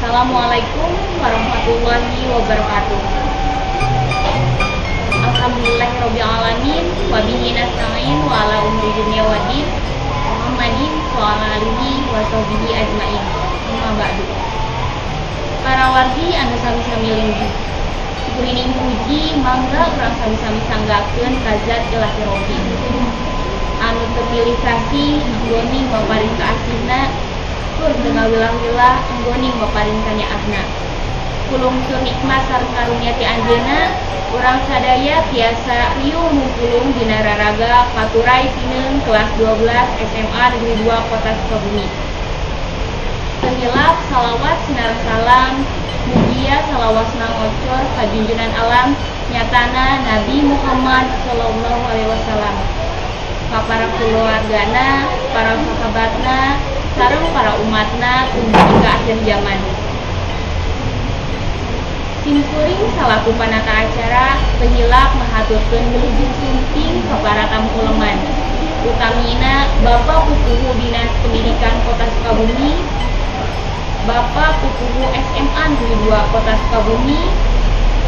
Assalamualaikum warahmatullahi wabarakatuh. Alhamdulillahirabbil alamin wa bihi nasta'in wa ala umuri dunya waddin. Muhammadin wa ala alihi wa sahbihi ajmain. Amma ba'du. Para wargi anu sami-sami linggih. Sukurining puji mangga urang sami-sami sanggakeun ka zat Ilahi Rabbi. Anu teu pilih kasih enggoning maparin kaasihna tur teu ngawilah-wilah enggoning maparin kanyaahna. Kulungsur nikmat sareng karunia ti anjeunna urang sadaya tiasa riuh mungkulung dina raraga paturai pineung kelas 12 SMA Negeri 2 Kota Sukabumi. Teu hilap salawat sinareng salam mugia salawasna ngocor ka junjunan alam nyatana Nabi Muhammad sallallahu alaihi wasallam. Ka para keluargana, para sahabatna, sareng para umatna tumugi ka akhir zaman. Simkuring salaku panata acara teu hilap mahaturkeun wilujeng sumping ka para tamu uleman. Utamina Bapak Pupuhu Dinas Pendidikan Kota Sukabumi, Bapak Pupuhu SMA Negeri 2 Kota Sukabumi,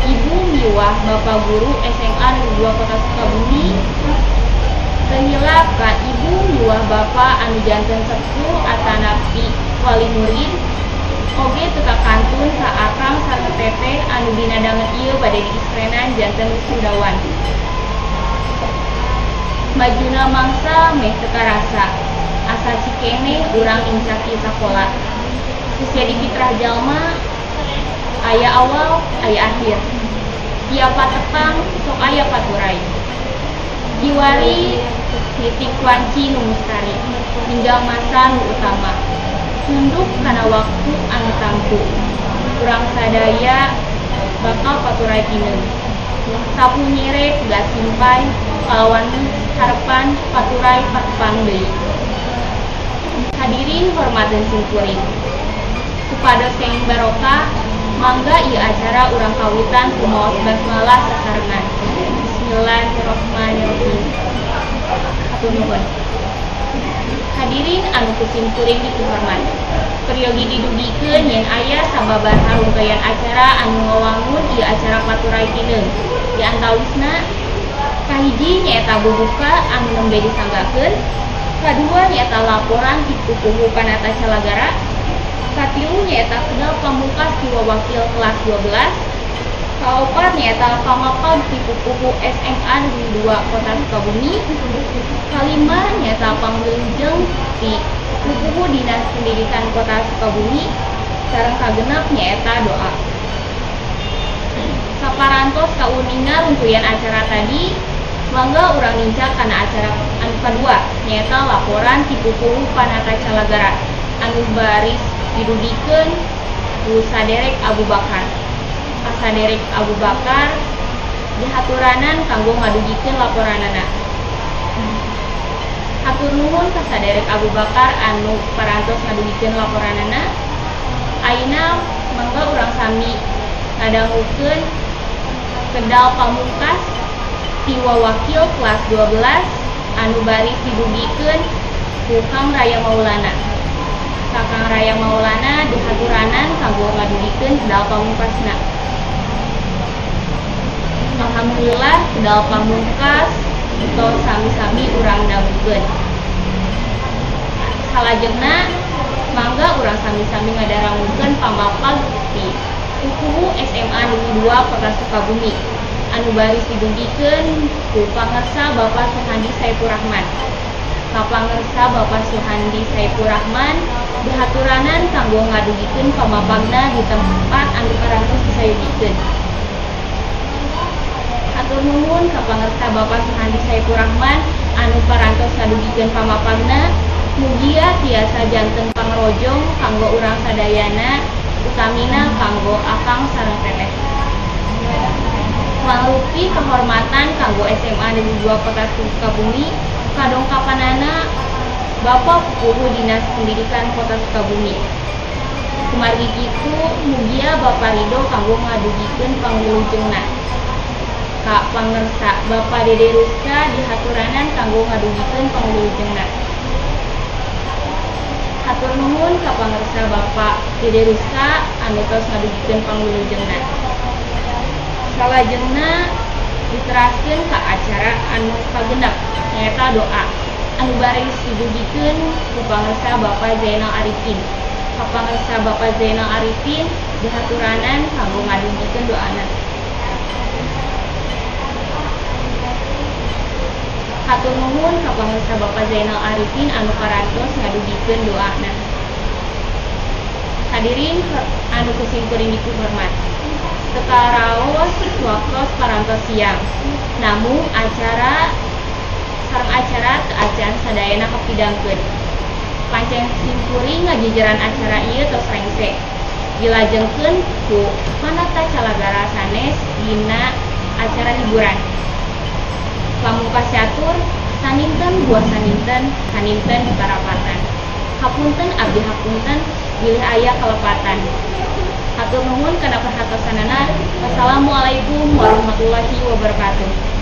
Ibu Miwah Bapak Guru SMA Negeri 2 Kota Sukabumi, teu hilap ka Ibu Miwah Bapak anu janten sepuh atanapi wali murid, oge teu kakantun ka akang sareng teteh anu dina danget ieu bade diisprenan janten wisudawan. Majuna mangsa meh teu karasa, asa cikeneh urang incak ieu sakola. Geus jadi fitrah jalma, aya awal, aya akhir. Tiap patepang sok aya paturai. Jiwari titik wanci nu mustari, hingga masa nu utama. Tunduk kana waktu anu tangtu. Urang sadaya bakal paturai pineung. Sapu nyere pegat simpai, kalawan harepan paturai patepang deui. Hadirin hormateun simkuring. Supados kenging barokah, mangga ieu acara urang kawitan ku maos basmalah sasarengan. Bismillahirrahmanirrahim. Hatur nuhun. Hadirin anu ku simkuring dipihormat. Peryogi didugikeun yen aya sababaraha rungkayan acara anu ngawangun ieu acara paturai pineung. Di antawisna kahiji nyaeta bubuka anu nembe disanggakeun, kadua nyaeta laporan ti pupuhu panata calagara, katilu nyaeta kedal pamungkas ti wakil kelas 12, kaopat nyaeta pamapag ti pupuhu SMA Negeri 2 Kota Sukabumi, kalima nyaeta pangwilujeng ti pupuhu Dinas Pendidikan Kota Sukabumi, sareng kagenep nyaeta doa. Saparantos kauninga rungkuyan acara tadi, mangga urang nincak kana acara anu kadua nyaeta laporan ti pupuhu panata calagara anu baris didugikeun ku Saderek Abu Bakar. Ka Saderek Abu Bakar dihaturanan kanggo ngadugikeun laporanana. Hatur nuhun ka Saderek Abu Bakar anu parantos ngadugikeun laporanana. Ayeuna mangga urang sami ngadangukeun kedal pamungkas ti wakil kelas 12 anu baris didugikeun ku Kang Raya Maulana. Ka Kang Raya Maulana dihaturanan kanggo ngadugikeun kedal pamungkasna. Alhamdulillah kedal pamungkas tos sami-sami urang dangukeun. Salajengna mangga urang sami-sami ngadarangukeun pamapag ti Pupuhu SMA Negeri 2 Kota Sukabumi anu baris didugikeun ku Pangersa Bapak Suhandi Saifur Rahman. Ka Pangersa Bapak Suhandi Saifur Rahman dihaturanan kanggo ngadugikeun pamapagna di tempat anu parantos disayogikeun. Hatur nuhun ka Pangersa Bapak Suhandi Saifur Rahman anu parantos ngadugikeun pamapagna, mugia tiasa janten pangrojong kanggo urang sadayana, utamina kanggo akang sareng teteh. Mangrupi kehormatan kanggo SMA Negeri 2 Kota Sukabumi kadongkapanana Bapak Pupuhu Dinas Pendidikan Kota Sukabumi. Kumargi kitu mugia Bapak Ridho kanggo ngadugikeun pangwilujengna. Ka Pangersa Bapak Dede Ruska dihaturanan kanggo ngadugikeun pangwilujengna. Hatur nuhun ka pangersa Bapak Dede Ruska anu tos ngadugikeun pangwilujengna. Salajengna diteraskeun ka acara anu kagenep nyaeta doa anu baris didugikeun ku pangersa Bapak Zainal Arifin. Ka pangersa Bapak Zainal Arifin dihaturanan kanggo ngadugikeun doana. Hatur nuhun ka pangersa Bapak Zainal Arifin anu parantos ngadugikeun doana. Hadirin anu ku simkuring dikuhormat. Teu karaos waktos parantos siang. Namung acara sareng acara teu acan sadayana kapidangkeun. Pancen simkuring ngajejeran acara ieu tos rengse. Dilajengkeun ku panata calagara sanes dina acara hiburan. Pamungkas catur saninten buah saninten, saninten di parapatan. Hapunten abdi hapunten bilih aya kalepatan. Hatur nuhun kana perhatosanana. Wassalamualaikum warahmatullahi wabarakatuh.